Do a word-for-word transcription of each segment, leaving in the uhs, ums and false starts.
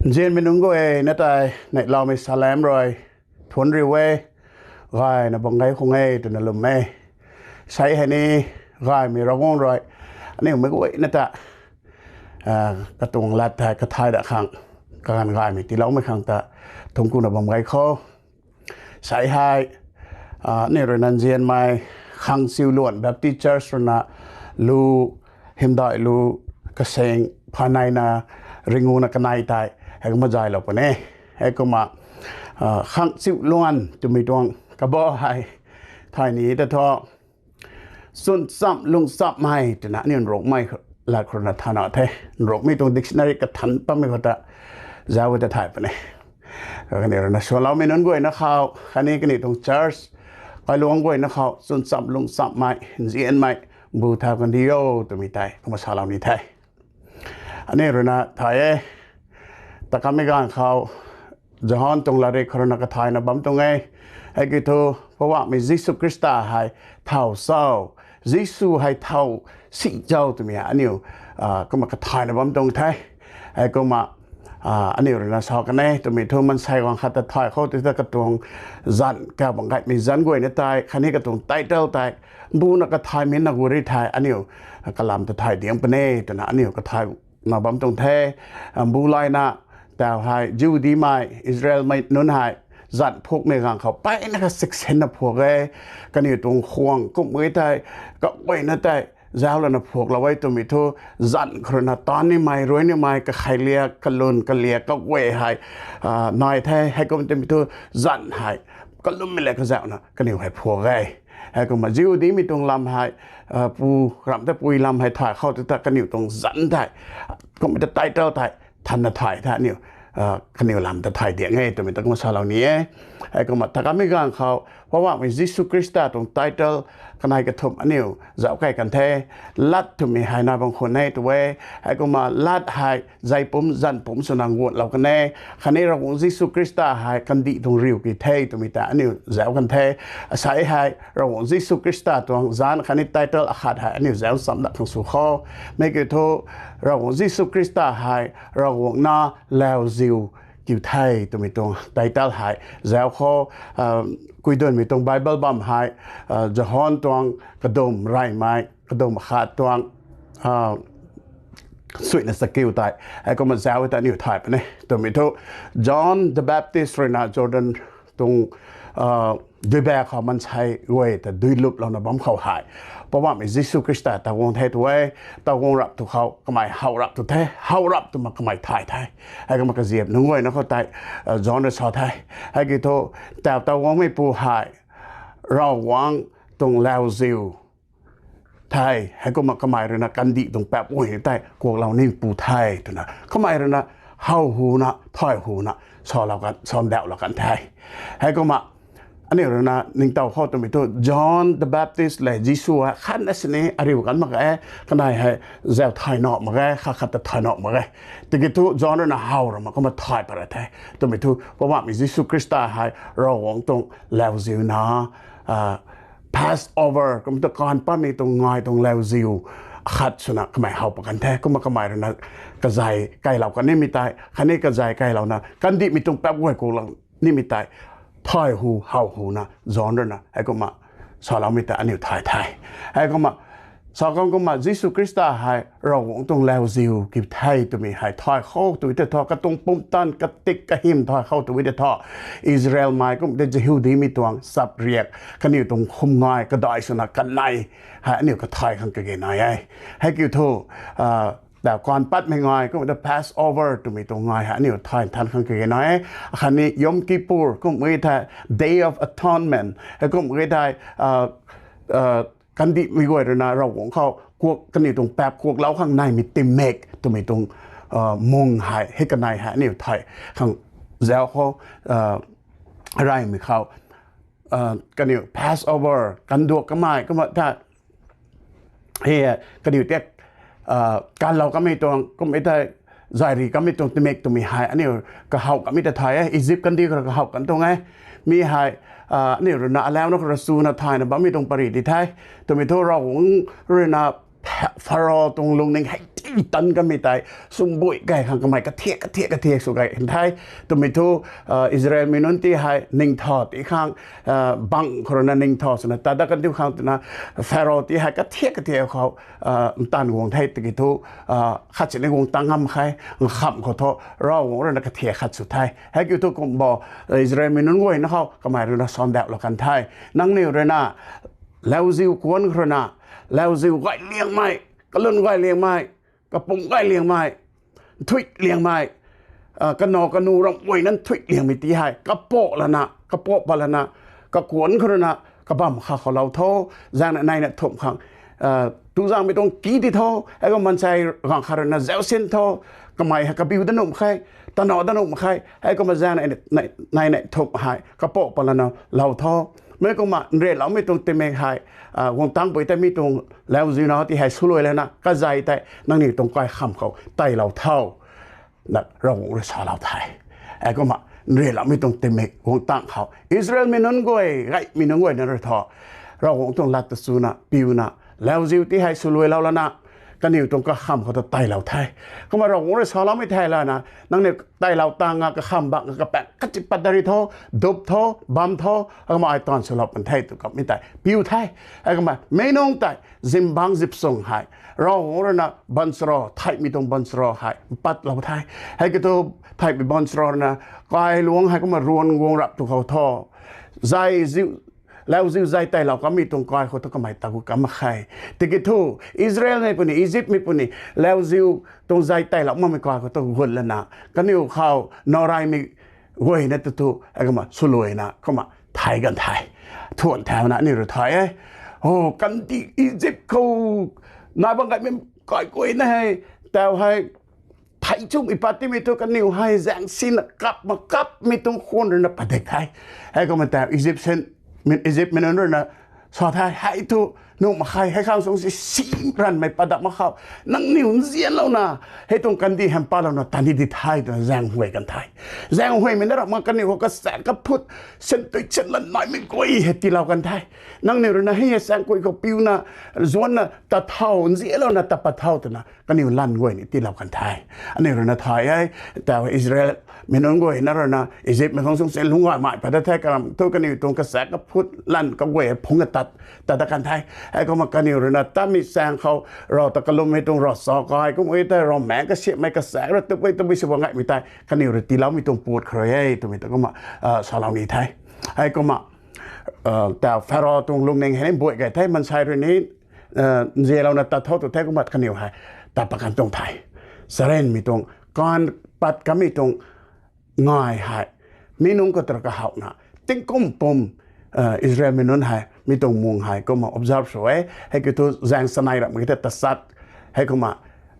Nzianmei nunc guay na tei neihloumei salam rui thuanc riu e, gayna bam gay khang e twna lwm e. Sei hei ni gaymei Ravguangc rui aniu meic guayna ta katuang lat tei kathay da khang, kaganv gaymei tiiloumei khang ta thuanc kuna bam gay khou. Sei hei aniu rui na nzianmei Khangchiuluan Baptist Church rui na lu, hymdaih lu kaseng phaneina ringuna kanei tei heikumna zaylou puni e. Heikumna Khangchiuluan twmei tuang kabah hei thay ni ta thu, chwn chamv lung chamvmei twna aniu Nrukmei lat khou rui na thana the. Nrukmei tuang dictionary kathan pammei khou ta zauc ta thay puni e. Kaniw rui na suanloumei nunc guayna khou khatni kaniw tuang church kailuangc guayna khou chwn chamv lung chamvmei nzianmei bu thau kandi o twmei tei kumna salou ni the. Aniu rui na thay e. Takamei ganv khou John tuang latrik khou rui na kathayna bam tuang e. Heikiu thu Poubauhmei Jisu Khrista hei thow cho, Jisu hei thow si cho twmei aniu kumna kathayna bam tuang the. Heikumna aniu rui na sa kan e twmei thu maansei guang khat ta thay khou tei ta katuang zanc kabang gaymei zanc guayna tei khatni katuang title tei buna kathaymei na gu ri thei aniu kalam ta thay diang puni e twna aniu kathayna bam tuang the. Mbu layna taw hei Jihudimei Israelmei nunc hei zanc phuakmei ganv khou mpeyna kha siksinna phuak e. Kaniw tuang khwang kumhmei tei kaguayna tei zauc lana phuaklou e twmei thu zanc khou rui na taanv nimei, rui nimei, kakhei liak, kalun kaliak kaguay hei nai the. Heikum twmei thu zanc hei kalummei lev kazauhna kaniw hei phuak e. Heikumna Jihudimei tuang lam hei pu, ramh ta pui lam hei thay khou tei ta kaniw tuang zanc tei kumhmei ta title tei thanna thay the aniu kaniw lam ta thay diang e twmei ta kumna salou ni e. Heikumna takamei ganv khou Poubauhmei Jisu Khrista tuang title kanei kathumh aniu zauc key kan the. Lat twmei hei nai bam khwan e tw e. Heikumna lat hei zei pumc zanc pumc swna nguanlou kan e. Khatni Ravguangc Jisu Khrista hei kandih tuang riu ki the twmei ta aniu zauc kan the. Asei hei Ravguangc Jisu Khrista tuang zanc khatni title akhat hei aniu zauc cham dat khang sw khou, mei kiu thu Ravguangc Jisu Khrista hei Ravguangc na lauziu kiu the twmei tuang title hei zauc khou, kuidunmei tuang Bible bam hei John tuang kadum reymei, kadum khat tuang suina chakiu tei heikumna zauc ta aniu thay puni e twmei thu, John the Baptist rui na Jordan tuang duibak khou maansei guay ta duiluplouna bam khou hei Poubauhmei Jisu Khrista ta guang the tw e. Ta guang rap tu khou kamei how rap tu the, how rap twna kamei thay the. Heikumna kaziap nunc guayna khou tei John rui sa the. Heikiu thu taw ta guangmeipu hei Ravguangc tuang lauziu the. Heikumna kamei rui na kandih tuang paap guay tei kuaklou nipu the twna kamei rui na how huna thay huna salou kan, sandauhlou kan the. Heikumna aniu rui na ningtow khou twmei thu John the Baptist lev Jisu hei khatna sini ariu kan mak e, kanei hei zauc thay na mak e, khat khat ta thay na mak e. Tiki thu John rui na how rana kumna thay pat ra the. Twmei thu Poubauhmei Jisu Khrista hei Ravguangc tuang lauziu na, Passover kumna ta kaanv patmei tuang ngai tuang lauziu akhat swna kamei how pat kan the. Kumna kamei rui na kazei kailou kan nimei tei khatni kazei kailouna kandihmei tuang paap guay kuaklou nimei tei thay hu how huna John rui na heikumna saloumei ta aniu thay the. Heikumna sa kan kumna Jisu Khrista hei Ravguangc tuang lauziu kiu the twmei hei thay khou tw tei thu katuang pumtan katik kahym thay khou tw tei thu Israelmei kumna ta Jihudimei tuang chapriak kaniw tuang khum ngai kadai swna kanei hei aniu kathay khang kage nai e. Heikiu thu ta kaanv patmei ngai kumna ta Passover twmei tuang ngai hei aniu thay than khang kage nai e. Khatni Yom Kippur kumna ta Day of Atonement heikumna tei kandihmei guay rui na Ravguangc khou kuak, kaniw tuang paap kuaklou khang naimei timek twmei tuang mung hei hei kanei hei aniu thay khang zauc khou, reymei khou kaniw Passover kanduak kamei kumna ta kaniw tiak kanlou kamei tuang kumna tei zay ri kamei tuang timek twmei hei aniu kahow kamei ta thay e. Egypt kandih khou rui kahow kan tuang e. Mi hei aniu rui na alauna khou rui chuna thayna bammei tuang pary di the. Twmei thu Ravguangc rui na Pharaoh tuang lungning hei tan kamei tei, sumbui gay khang kamei kathiak, kathiak, kathiak sw gay kan the. Twmei thu, Israel mei nunc ti hei ningtha ti khang, bang khou rui na ningtha swna tat dat kan diu khang twna, Pharaoh ti hei kathiak, kathiak khou, ntan guang the tiki thu, khat sini guang tang ngam khe, nkham khou thu, Ravguangc rui na kathiak khat sw the. Heikiu thu kum bo, Israel mei nunc guayna khou kamei rui na sandauhlou kan the. Nangniw rui na, lauziu kuanc khou rui na, lauziu gay liangmei, kalun gay liangmei, kapumc gay liangmei, nthuih liangmei, kanac kanu ramh guayna nthuih liangmei ti hei kapoh lana, kapoh pat lana, kakuanc khou rui na, kabam kha khou lou tho, zaeng na nei na thumh khang, tu zaengmei tuang ki ti tho, heikumna maansei gaanv khat rui na zaucsin tho, kamei hei kabiu dat nuh mak khe, tanac dat nuh mak khe, heikumna zaeng na nei na thumh hei kapoh pat lana lou tho. Mei kumna nrianloumei tuang tingmik hei, guang tangpui tei mi tuang lauziu na ti hei swluai lana kazei tei nangniw tuang kaikham khou teilou tho, na Ravguangc rui salou the. Heikumna nrianloumei tuang tingmik guang tang khou Israel mei nunc guay, gaymei nunc guayna rui thu, Ravguangc tuang lat ta chuna piuna, lauziu ti hei swluailou lana, kaniw tuang kaikham khou ta teilou the. Kumna Ravguangc rui saloumei thei lana, nangniw teilou tang a kakham bang a kapaeng kati pat dat ri tho, dup tho, bam tho, heikumna ai taanv swlou pan the tw kamei tei piu the. Heikumna meic nunc tei, zingbangc zipsung hei, Ravguangc rui na baanchara, theihmei tuang baanchara hei mpatlou the. Heikiu thu, theihmei baanchara rui na, kailuangc heikumna ruan guang rap tu khou thu, zai ziu, lauziu zai teilou kamei tuang kai khou thu kamei ta gu kam mak khe. Tiki thu, Israelmei puni, Egyptmei puni, lauziu tuang zai teilou makmei kai khou thu gut lana, kaniw khou nac reymei guayna tu thu, heikumna swluaina, kumna thei kan the. Thuan thena aniw rui thay e. O, kandih Egypt khou, nai bang gaymei kai guayna hei, tau hei, thei chumei pat timei thu kaniw hei zaeng sina kap ma kapmei tuang khwan rui na padik the. Heikumna tau Egypt, Egyptmei nunc rui na sa the, hei thu, nuh mak khe, hei khang sung si sim ranmei pat dat mak khou, nangniw nzianlouna, hei tuang kandih hei mpatlouna tat ni di the twna zaeng huay kan the. Zaeng huaymei na ram ma kaniw khou kasaek kaphut, sentui senlan naimei guay hei tiilou kan the. Nangniw rui na hei hei saengkui khou piuna, zuanna tat tho, nzianlouna tat pat tho twna kaniw lan guay ni tiilou kan the. Aniw rui na thay e, tau Israel mei nunc guayna rui na Egyptmei khang sung si lungc gaymei pat dat the, karam thu kaniw tuang kasaek kaphut lan kaguay phungc ka tat, tat dat kan the. Heikumna kaniw rui na tatmei saeng khou, rav ta kalummei tuang ravchap kai, kumna tei ravmaengc kasiamhmei kasaek rui tabui tabui sw bam gaymei tei kaniw rui tiiloumei tuang pat khou rui e twmei ta kumna salou ni the. Heikumna tau Pharaoh tuang lungning hei ni buai gay the, maansei rui ni nzianlouna tat tho tw the, kumna kaniw hei tat pat kan tuang the. Charynmei tuang, kaanv pat kamei tuang ngai hei, mi nunc khou ta kahowna, tingkum pum, Israelmei nunc hei mi tuang mung hei kumna observe sw e. Heikiu thu zaeng sanei ram ki the tachat, heikumna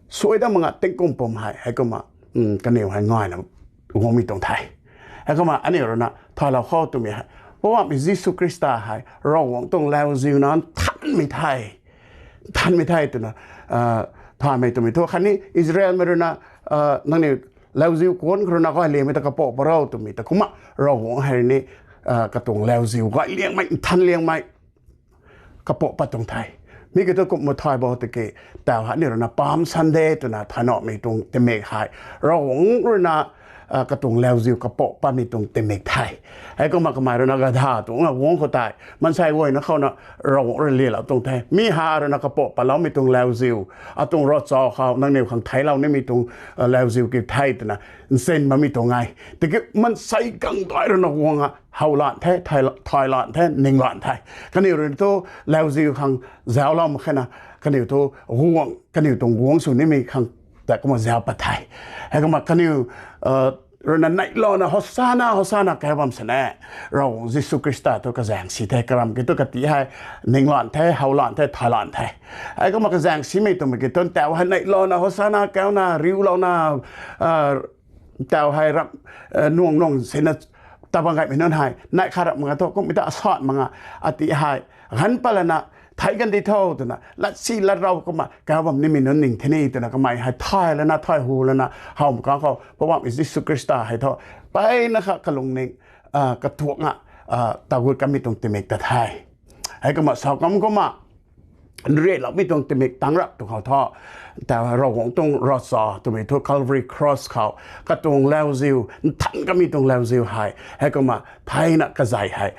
suai dat mak nga tingkum pum hei, heikumna kaniw hei ngaina guangmei tuang the. Heikumna aniw rui na thaylou khou twmei hei, Poubauhmei Jisu Khrista hei Ravguangc tuang lauziu na nthanmei the, nthanmei the twna thaymei twmei thu khatni Israelmei rui na, nangniw lauziu kuanc khou rui na gay liangmei ta kapou pat ro twmei ta kumna Ravguangc hei ni katuang lauziu gay liangmei, nthan liangmei kapou pat tuang the. Mi kiu thu kumna thay bo tiki, tau hei aniw rui na Palm Sunday twna thaynamei tuang tingmik hei, Ravguangc rui na katuang lauziu kapou patmei tuang tingmik the. Heikumna kamei rui na gadha tuang guangc khou tei maansei guayna khou na Ravguangc rui lialou tuang the. Mi hei rui na kapou patloumei tuang lauziu, atuang ravchap khou nangniw khang theiclou nimei tuang lauziu ki the twna nsin bammei tuang e. Tiki maansei kangdai rui na guang a howlan the, thay, thaylan the, ninglan the. Kaniw rui thu lauziu khang zauclou mak khe na, kaniw thu guang, kaniw tuang guangc sw nimei khang ta kumna zauc pat the. Heikumna kaniw rui na neihlouna Hosanna, Hosanna kau bam sini, Ravguangc Jisu Khrista thu kazaeng si the, karam kiu thu kati hei ninglan the, howlan the, thaylan the. Heikumna kazaeng simei twmei kiu thu tau hei neihlouna Hosanna kauna, riulouna, tau hei ram, nuang nuang sina tabang gaymei nunc hei neih khat rap mak nga thu kumna ta asat mak nga, ati hei ganv pat lana thei kan di tho twna latsi latrou kumna kau bam nimei nunc ning the ni twna kamei hei thay lana thay hu lana howmei kang khou Poubauhmei Jisu Khrista hei thu mpeyna kha kalungning katuang a tagut kamei tuang tingmik ta the. Heikumna sa kam kumna nreyloumei tuang timik tang rap tu khou thu, ta Ravguangc tuang ravcha twmei thu Calvary Cross khou katuang lauziu, nthan kamei tuang lauziu hei, heikumna theina kazei hei,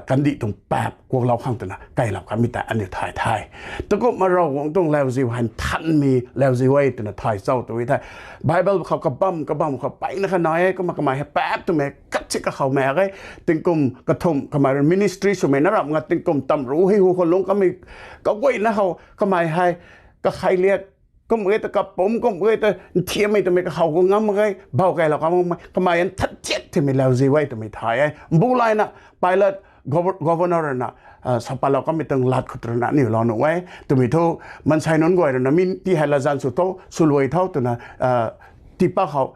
kandih tuang paap kuaklou khang twna kailou kamei tei aniu thay the. Takumhna Ravguangc tuang lauziu hei nthanmei lauziu e twna thay cho tw e thei, Bible khou kabam kabam khou mpeyna kha nai e. Kumna kamei hei paap twmei khat si kakhou mak ge, tingkum kathumh kamei rui ministry swmei na ramh nga tingkum tamru hei hu khou lungc kamei kaguayna khou kamei hei kakhei liat, kum e ta kapumc, kum e ta nthiammei twmei kakhou khou ngam mak ge, bou kailou kamei, kamei nthan thiak themei lauziu e twmei thay e. Mbu layna Pilate, governor rui na, sa patlou kamei tuang lat khou rui na aniu lou nuh e twmei thu, maansei nunc guay rui na mi ti hei latzan sw tho, swluai tho twna tiipat khou,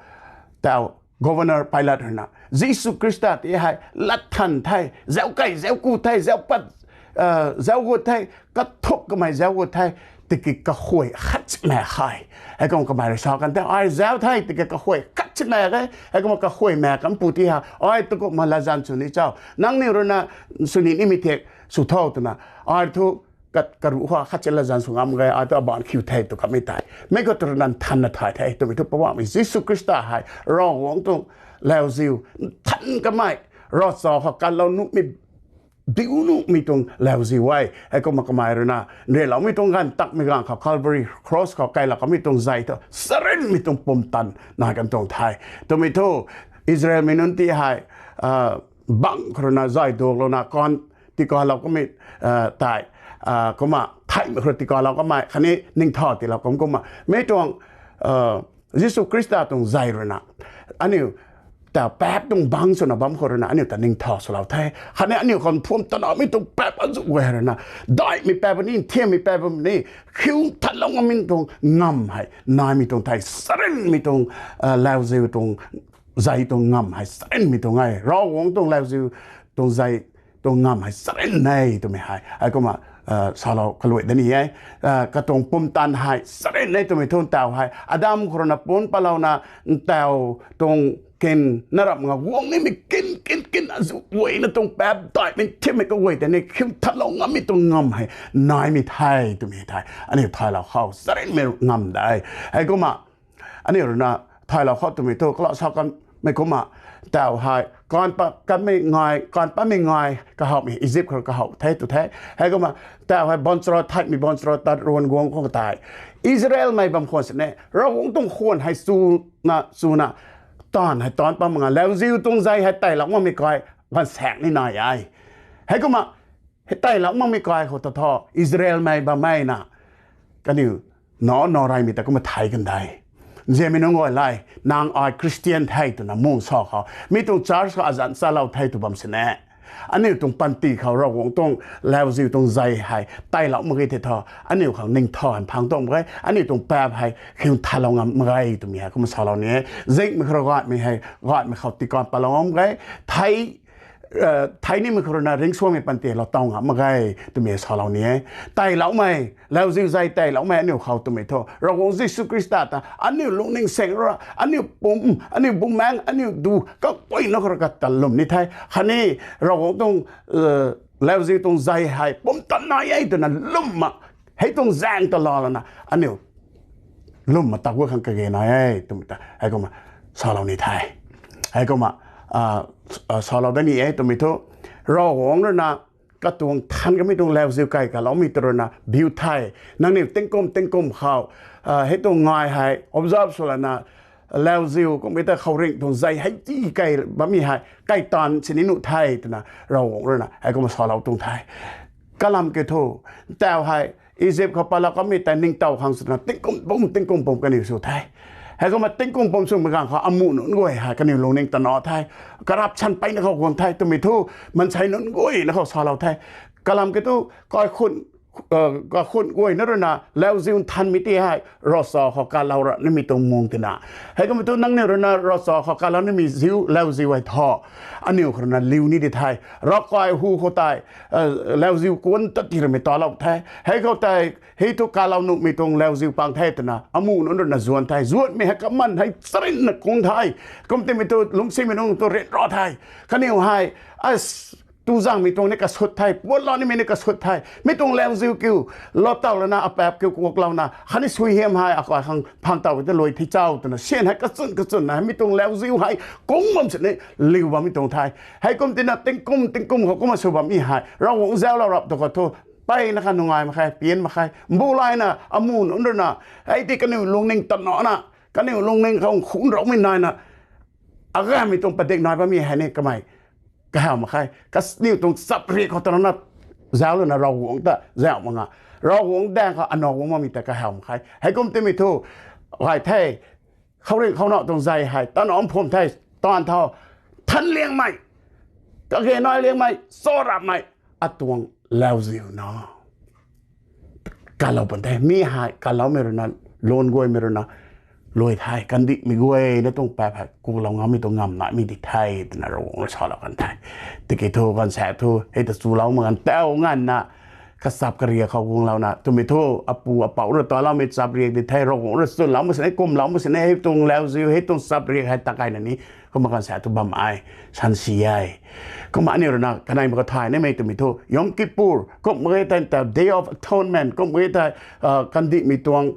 tau governor Pilate rui na Jisu Khrista ti hei lat than the, zauc kei, zauc ku the, zauc pat, zauc gut the, kathuk kamei zauc gut the, tiki kahuay khat si mak ge. Heikumna kamei rui sa kan the, ai zauc the, tiki kahuay khat si mak ge. Heikumna kahuay mak kan pu ti hei ai takumhna latzan sw ni cho, nangniw rui na sw ni nimei thiak sw tho twna, ai thu kat karuh khou khat si latzan sw ngam ge, ai thu abaanc khiu the tw kamei tei meic khou rui na nthanna thay the twmei thu Poubauhmei Jisu Khrista hei Ravguangc tuang lauziu, nthan kamei, ravcha khou kanlou nuhmei, diu nuhmei tuang lauziu e. Heikumna kamei rui na nreyloumei tuang ganv takmei ganv khou Calvary Cross khou kailou kamei tuang zei thu charynmei tuang pumtan nai kan tuang the twmei thu, Israelmei nunc ti hei bangc khou rui na zay duaklouna kan tikalou kamei tei, kumna theihmei khou rui tikalou kamei khatni ningtha tiilou kum kumna mei tuang Jisu Khrista tuang zei rui na aniu ta paap tuang bangc swna bam khou rui na aniu ta ningtha swlou the. Khatni aniu khou phuam tanamei tuang paap azuh guay rui na, daihmei paap ni, nthiammei paap ni, khiu nthanlou ngammei tuang ngamv hei naimei tuang the. Charynmei tuang lauziu tuang zei tuang ngamv hei charynmei tuang e. Ravguangc tuang lauziu tuang zei tuang ngamv hei charyn e twmei hei, heikumna salou kaluai da ni e. Katuang pumtan hei charyn e twmei thu tau hei Adam khou rui na pumc patlouna ntau tuang kin na ramh nga guang nimei kin kin kin azuh guayna tuang paap daihmei nthiammei kaguay tei ni khiu nthanlou ngammei tuang ngamv hei naimei the twmei thei aniu thaylou khou charynmei ngamv de. Heikumna aniu rui na thaylou khou twmei thu kalau sa kanmei kumna tau hei kan pa, kanmei ngai, kan patmei ngai kahowmei Egypt khou kahowh the tw the. Heikumna tau hei baanchara theihmei baanchara tat ruan guang khou tei Israelmei bam khwan sini Ravguangc tuang khwan hei chuna chuna taanv hei taanc pat mak nga, lauziu tuang zei hei teilou makmei kai ganv saekc ni nai e. Heikumna hei teilou makmei kai khou ta thu Israelmei bammei na kaniw na na reymei ta kumna thei kan de. Nzianmei nunc guay le, nang ai Christian the twna mung sa khou mi tuang church khou azanc chalou the tw bam sini aniu tuang panty khou Ravguangc tuang lauziu tuang zei hei teilou mak ge thei thu aniu khang ningtha hei phang tuang mak ge, aniu tuang paap hei khiu nthanlou ngam mak ge twmei hei kumna salou ni e. Zingmei khou rui gaymei hei gaymei khou tiikan patlou ngam mak ge, thei thei nimei khou rui na ringcsuangmei panty lou taw ngam mak ge twmei salou ni e. Teiloumei, lauziu zei teiloumei aniu khou twmei thu Ravguangc Jisu Khrista ta aniu lungning seng ra, aniu pum, aniu bumaengc, aniu du kakuayna khou rui kata lwm ni the. Khatni Ravguangc tuang lauziu tuang zei hei pumtan nai e twna lwmna hei tuang zaeng ta laa lana aniu lwmna ta gua khang kage nai e twmei ta heikumna salou ni the. Heikumna salou da ni e twmei thu Ravguangc rui na katuang than kamei tuang lauziu kai kaloumei ta rui na biu the. Nangniw tingkum tingkum khou hei tuang ngai hei observe sw lana lauziu kummei ta khouringh tuang zei hei ti kai bammei hei kai taanv sini nuh the twna Ravguangc rui na heikumna salou tuang the. Kalam kiu thu tau hei Egypt khou patlou kamei tei ningtow khang swna tingkum pum tingkum pum kaniw sw the. Heikumna tingkum pum swmei ganv khou amuh nunc guay hei kaniw lungning ta na the, corruption mpeyna khou guang the twmei thu maansei nunc guayna khou salou the. Kalam kiu thu kaikhunh kakhunh guayna rui na lauziu nthanmei ti hei ravcha khou kalou ra nimei tuang mung tina. Heikumna thu nangniw rui na ravcha khou kalou nimei ziu lauziu hei thu aniu khou rui na liu ni di the. Ravkai hu khou tei lauziu kuan tat ti ramei talou the. Hei khou tei hei thu kalou nuhmei tuang lauziu pang the twna amuh nunc rui na zuan the. Zuanmei hei kaman hei charynna kung the. Kum timei thu lungcsimei nunc tu ryanra the. Kaniw hei a tuzangmei tuang ni kasut the, puanlou nimei ni kasut the. Mi tuang lauziu kiu, lou taw lana, apaap kiu kuaklouna, khatni suaihiam hei akai khang phang taw te lui thi chau twna, syan hei kachwn kachwnna, mi tuang lauziu hei kung bam sini liu bammei tuang the. Heikum tina tingkum tingkum khou kumna sw bammei hei Ravguangc zauclou rap tu khou thu, mpeyna kha nungai mak khe, pian mak khe, mbu layna, amu nunc ruina, hei ti kaniw lungning tanona, kaniw lungning khou khunc raumei naina, agammei tuang padik nai bammei hei ni kamei kahaw mak khe. Kaniw tuang chapriak khou tanona zauc lana Ravguangc ta zauc mak nga, Ravguangc daeng khou anow guang bammei ta kahaw mak khe. Heikum timei thu, gay the, khouringh khounac tuang zei hei tana mphum the, taanv thau, than liangmei, kage nai liangmei, cho rapmei, atuang lauziu na kalou pun the. Mi hei kaloumei ruina, lun guaymei ruina, lui the, kandihmei guayna tuang paap hei kuaklou ngammei tuang ngam naimei di the, twna Ravguangc rui salou kan the. Tiki thu, ganv sa thu, hei ta chulou mak ganv tau nganvna, kachap kariak khou guanglouna twmei thu, apu apouc rui taloumei chapriak di the, Ravguangc rui chwnlou mak sini, kumlou mak sini, hei tuang lauziu, hei tuang chapriak hei ta kaina ni, kumna ganv sa thu bam e, sansi e. Kumna aniu ruina kanei mak ka thay nimei twmei thu, Yom Kippur, kumna e thei ta Day of Atonement, kumna e thei, kandihmei tuang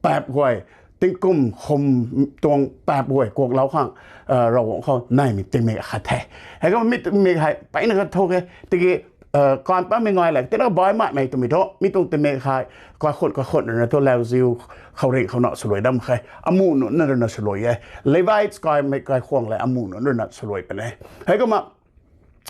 paap guay, tingkum khum tuang paap guay kuaklou khang, Ravguangc khou naimei tingmik akhat the. Heikumna mi tingmik hei mpeyna kha thu e, tiki, kaanv pammei ngai le, tina bai maimei twmei thu, mi tuang tingmik hei, kaikhun kaikhun ruina thu lauziu, khouringh khounac swluai dam khe, amu nunc ruina swluai e. Levites kaimei kaikhwang le amu nunc ruina swluai pun e. Heikumna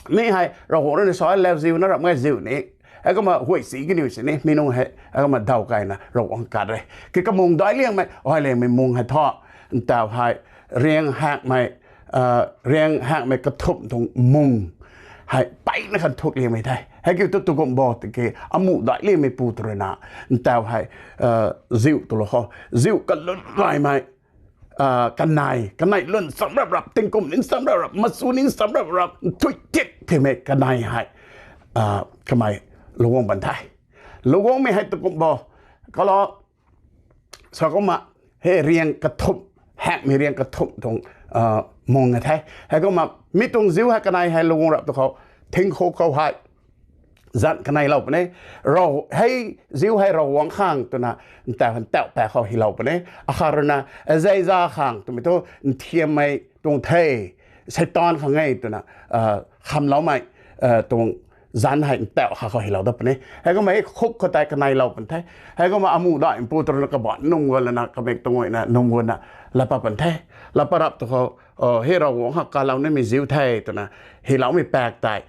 mi hei Ravguangc ruina sa e, lauziu na rap ngai ziu ni. Heikumna huaysini kaniw sini mi nunc hei, heikumna daw kaina Ravguangc kat e. Ki kamung daic liangmei, ai liangmei mung hei thu, ntaw hei, riang hakmei, riang hakmei kathumh tuang mung hei mpeyna kha nthuk liangmei the. Heikiu thu tukumh bo tiki, amu daic liangmei pu tw ruina, ntaw hei, ziu twlou khou, ziu kalun gaymei, kanei, kanei lun nchamc rap rap, tingkum ni nchamc rap rap, machu ni nchamc rap rap, nthui tik thimei kanei hei, kamei lou guang pun the. Lou guangmei hei tukumh bo, kalou, sa kumna, hei riang kathumh, hakmei riang kathumh tuang mung e the. Heikumna mi tuang ziu hei kanei hei lou guang rap tu khou, thingkhu khou hei, zanc kaneilou pun e. Hei ziu hei Ravguangc khang twna, ntaw hei ntauh paek khou hylou pun e. Akhat ruina, Azazel khang twmei thu, nthiammei tuang the, Seitaan khang e twna, khamloumei, tuang zanc hei ntauh khat khou hylou dat pun e. Heikumna hei khuk khou tei kaneilou pun the. Heikumna amu daic mpu tw ruina kabaanc num guan lana, kamik tuang guayna num guanna, lat pat pun the. Lat pat rap tu khou, hei Ravguangc khang kalou nimei ziu the twna, hyloumei paek tei,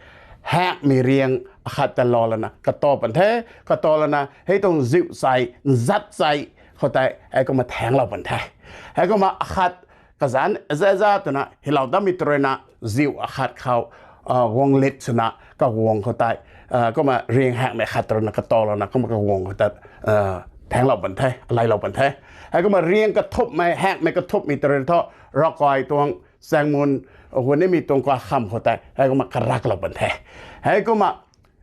hakmei riang akhat ta lou lana kataw pun the. Kataw lana hei tuang ziu chei, nzat chei khou tei heikumna thaenglou pun the. Heikumna akhat kazanc Azazel twna hylou datmei tw ruina, ziu akhat khou, guang lit swna kaguang khou tei, kumna riang hakmei khat tw ruina kataw lana kumna kaguang khou tei, thaenglou pun the, aleilou pun the. Heikumna riang kathumhmei, hakmei kathumhmei tw ruina thu, ravkai tuang chaengmun, hu nimei tuang kakham khou tei heikumna karaklou pun the. Heikumna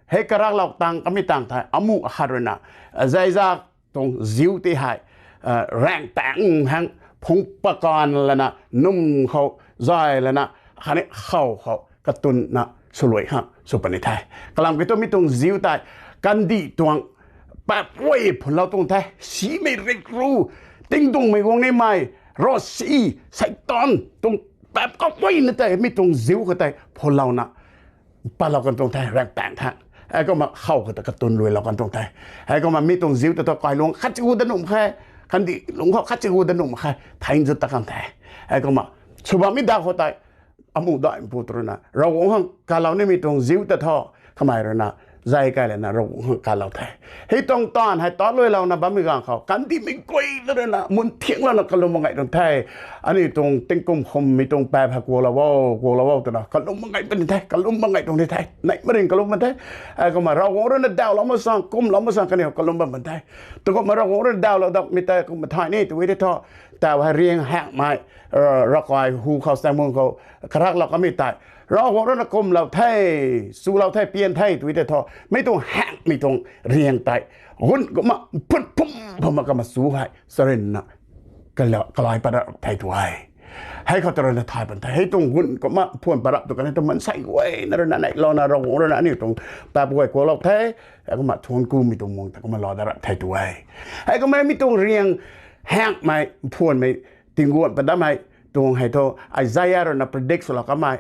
hei karaklou tang kamei tang thei, amu akhat ruina, Azazel tuang ziu ti hei, raengtaeng hang phungc pakan lana, num khou zay lana, khatni khou khou katunna swluai khang sw puni the. Kalam kiu thu mi tuang ziu tei, kandih tuang paap guay phunlou tuang the, simei rik ru, tingdungmei guang nimei, ravsic, Seitaan tuang paap kaguayna tei mi tuang ziu khou tei phunlouna, patlou kan tuang the, raengtaeng the. Heikumna khou khou ta katun ruilou kan tuang the. Heikumna mi tuang ziu ta thu kailuang khat chigu dat nuh mak khe, kandih lungc khou khat chigu dat nuh mak khe, thei nzut ta kan the. Heikumna sw bammei daw khou tei, amu daic mpu tw ruina Ravguangc khang kalou nimei tuang ziu ta thu, kamei ruina, zay kai lana Ravguangc khang kalou the. Hei tuang taanv hei tat luailouna bammei ganv khou, kandihmei guay ta ruina mun thianglouna kalum mak ngai tuang the. Aniu tuang tingkum khummei tuang paap hei kuaklou o, kuaklou o twna kalum mak ngai puni the, kalum mak ngai tuang ni the, neih maring kalum mak the. Heikumna Ravguangc ruina dawlou mak sang, kumlou mak sang kaniw kalum bam pun the. Tukumna Ravguangc ruina dawlou datmei tei kumna thay ni tw e tei thu, taw hei riang hakmei, ravkai hu khou, chaengmun khou, karaklou kamei tei, Ravguangc ruina kumlou the, chulou the, pian the tw e tei thu, mi tuang hakmei tuang riang tei, gun kumna phun phum phum mak kamei chu hei charynna, kalai pat ra thei tu e. Hei khou ta rui na thay pan the. Hei tuang gun kumna phwan parap tu kan e tu mansei guay na rui na neilouna Ravguangc rui na aniu tuang paap guay kuaklou the. Hei kumna thuanc kumei tuang mung ta kumna lou da rap the tu e. Hei kumna mi tuang riang hakmei phwanmei tingguan padam hei tuang hei thu Isaiah rui na predict swlou kamei,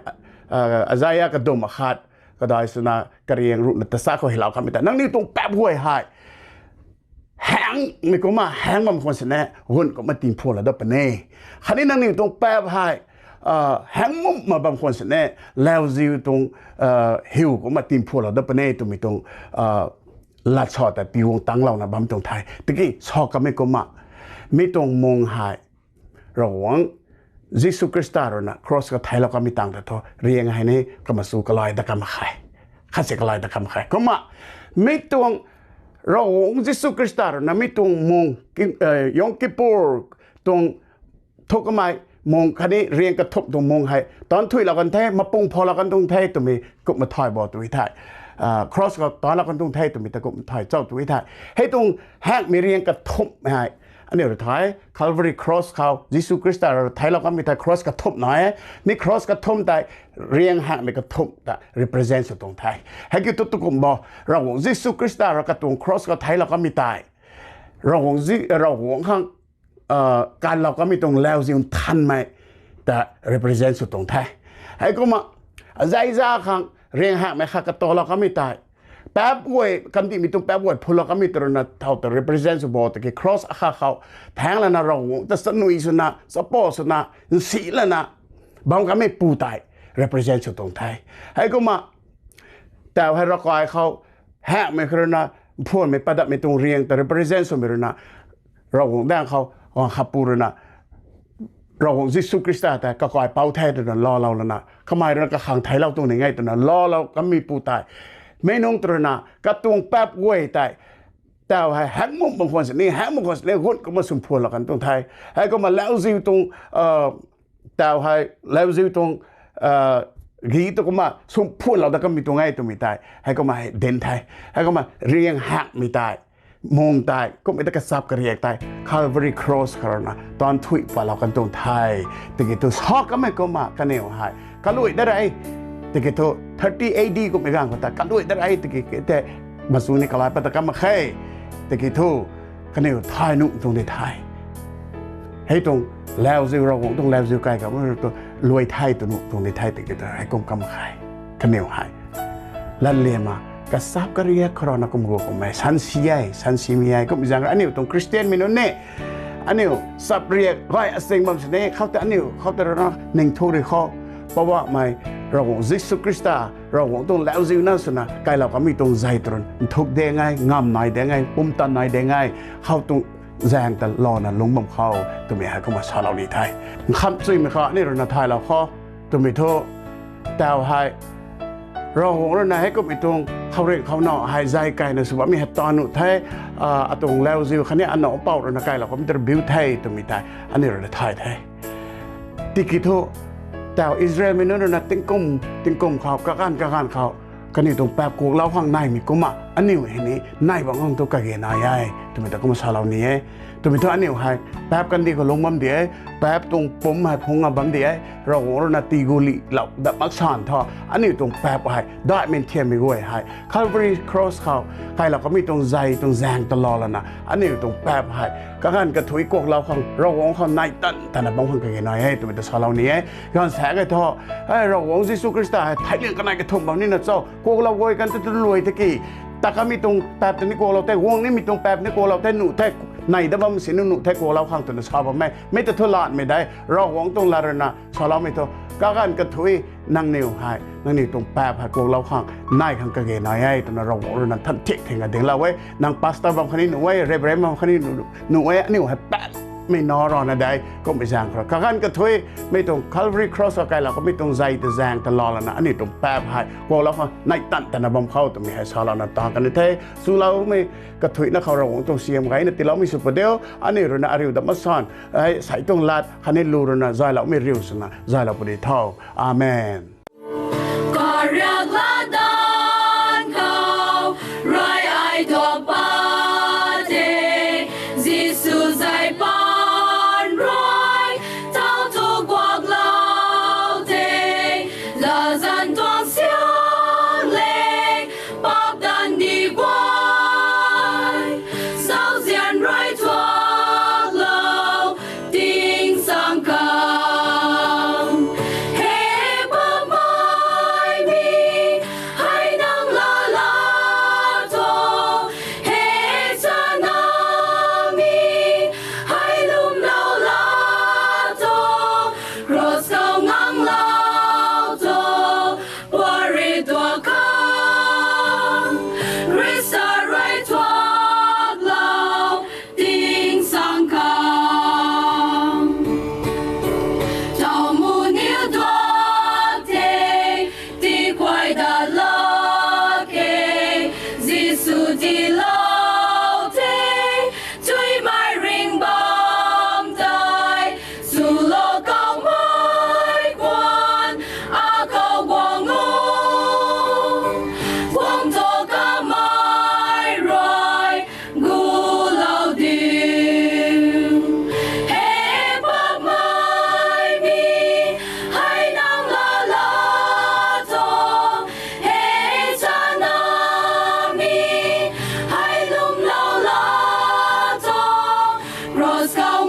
Isaiah kadum akhat kadai swna kariang ruhna tasa khou hylou kamei ta nangniw tuang paap guay hei hangmei kumna hang bam khwan sini gun kumna tingphwanlou dat puni. Khatni nangniw tuang paap hei hang mumma bam khwan sini lauziu tuang hiu kumna tingphwanlou dat puni twmei tuang lat sa ta pi guang tanglouna bam tuang the. Tiki sa kamei kumna mi tuang mung hei Ravguangc Jisu Khrista rui na cross khou theiclou kamei tang ta thu riang hei ni kamachu kalai dat kam khe. Khatsi kalai dat kam khe. Kumna mi tuang Ravguangc Jisu Khrista rui na mi tuang mung Yom Kippur tuang thu kamei mung khatni riang kathumh tuang mung hei taanc thuilou kan the, mapung phalou kan tuang the twmei kumna thay bo tu the. Cross khou taanclou kan tuang the twmei ta kumna thay cho tu the. Hei tuang hakmei riang kathumh hei aniu rui thay Calvary cross khou Jisu Khrista rui theiclou kamei tei cross kathumh na e. Mi cross kathumh tei riang hakmei kathumh ta represent sw tuang the. Hei kiu thu tu kum bo, Ravguangc Jisu Khrista rui katuang cross khou theiclou kamei tei Ravguangc khang kanlou kamei tuang lauziu nthanmei ta represent sw tuang the. Hei kumna azaiza khang riang hakmei khat kataalou kamei tei paap guay, kandihmei tuang paap guay phulou kamei ta rui na thau ta represent sw bo tiki cross akhat khou thaengc lana Ravguangc ta chanui swna chapo swna nsi lana bam kamei pu tei represent sw tuang the. Hei kumna tau hei ravkai khou hakmei khou rui na phwanmei padapmei tuang riang ta represent swmei rui na Ravguangc daeng khou khapu rui na Ravguangc Jisu Khrista tei kakaipouc the twna laalou lana kamei rui na kakhang theiclou tuang ni nge twna laalou kamei pu tei meic nunc ta rui na katuang paap guay tei tau hei hangmum bam khwan sini hangmum khwan sini gun kumna sumphwanlou kan tuang the. Hei kumna lauziu tuang tau hei lauziu tuang gi tu kumna sumphwanlou dat kamei tuang e twmei tei hei kumna hei dinc the. Hei kumna riang hakmei tei mung tei kummei ta kachap kariak tei Calvary cross khou rui na taanc thuy palou kan tuang the. Tiki thu sa kamei kumna kaniw hei kaluai dat re. Tiki thu thirty A D kummei ganv khou ta kaluai dat re tiki tei machu ni kalai pat ta kam mak khe. Tiki thu kaniw thay nuh tuang di the. Hei tuang lauziu Ravguangc tuang lauziu kai kau tu luai the tw nuh tuang di the tiki thu hei kum kam mak khe. Kaniw hei latliamna kachap kariak khou rui na kum gu kummei sansi e, sansimei e. Kum zaeng aniu tuang Khristianmei nunc ni aniu chapriak gay asing bam sini khou tei aniu khou tei rui na ningthu ri khou Poubauhmei Ravguangc Jisu Khrista Ravguangc tuang lauziu na swna kailou kamei tuang zei ta rui nthuk ding e, ngam nai ding e, pumtan nai ding e. Khou tuang zaeng ta louna lungc bam khou twmei hei kumna salou ni the. Nkham chuimei khou aniu rui na thaylou khou twmei thu tau hei Ravguangc rui na hei kummei tuang khouringh khou na hei zei kaina sw bammei hei ta nuh the. Atuang lauziu khatni anac pouc rui na kailou kamei ta rui biu the twmei tei aniu rui na thay the. Tiki thu tau Israelmei nunc rui na tingkum tingkum khou kaganv kaganv khou kaniw tuang paap kuaklou khang naimei kumna aniu hei ni nai bam khang thu kage nai e twmei ta kumna salou ni e. Twmei thu aniu hei paap kandih khou lungc bam di e, paap tuang pumc hei phungc nga bam di e. Ravguangc rui na tigu lilou dat mak san thu aniu tuang paap hei daihmei nthiammei guay hei Calvary cross khou kailou kamei tuang zei tuang zaeng ta lou lana aniu tuang paap hei kaganv kathuic kuaklou khang Ravguangc khou nai tan tana bam khang kage nai e twmei ta salou ni e. Ganv sa kei thu Ravguangc Jisu Khrista hei theiliang kanei kathumh bam nina cho kuaklou guay kan tu tu luai tiki ta kamei tuang paap ta ni kuaklou the, guang nimei tuang paap ni kuaklou the, nuh the, nai dat bam sini nuh the kuaklou khang twna sa bam e. Mi ta thu latmei de Ravguangc tuang lat rui na saloumei thu kaganv kathuic nangniw hei nangniw tuang paap hei kuaklou khang nai khang kage nai e twna Ravguangc rui na nthan thik thing a dinglou e. Nang pastor bam khatni nuh e, reverend bam khatni nuh e, aniu hei paapmei na rana de kummei zaeng khou rui kaganv kathuic mei tuang Calvary cross khou kailou kamei tuang zei ta zaeng ta lou lana aniu tuang paap hei kuaklou khang nai tan tana bam khou twmei hei salouna ta kan the. Chuloumei kathuicna khou Ravguangc tuang siam gayna tiiloumei sw padiu, aniu rui na ariu dat mak san hei sei tuang lat khatni lu rui na zayloumei riu swna zaylou pudi tho. Amen. Kariak latdanv khou rui ai tuang pat e, Jisu zay paan rui tau tu guang Skau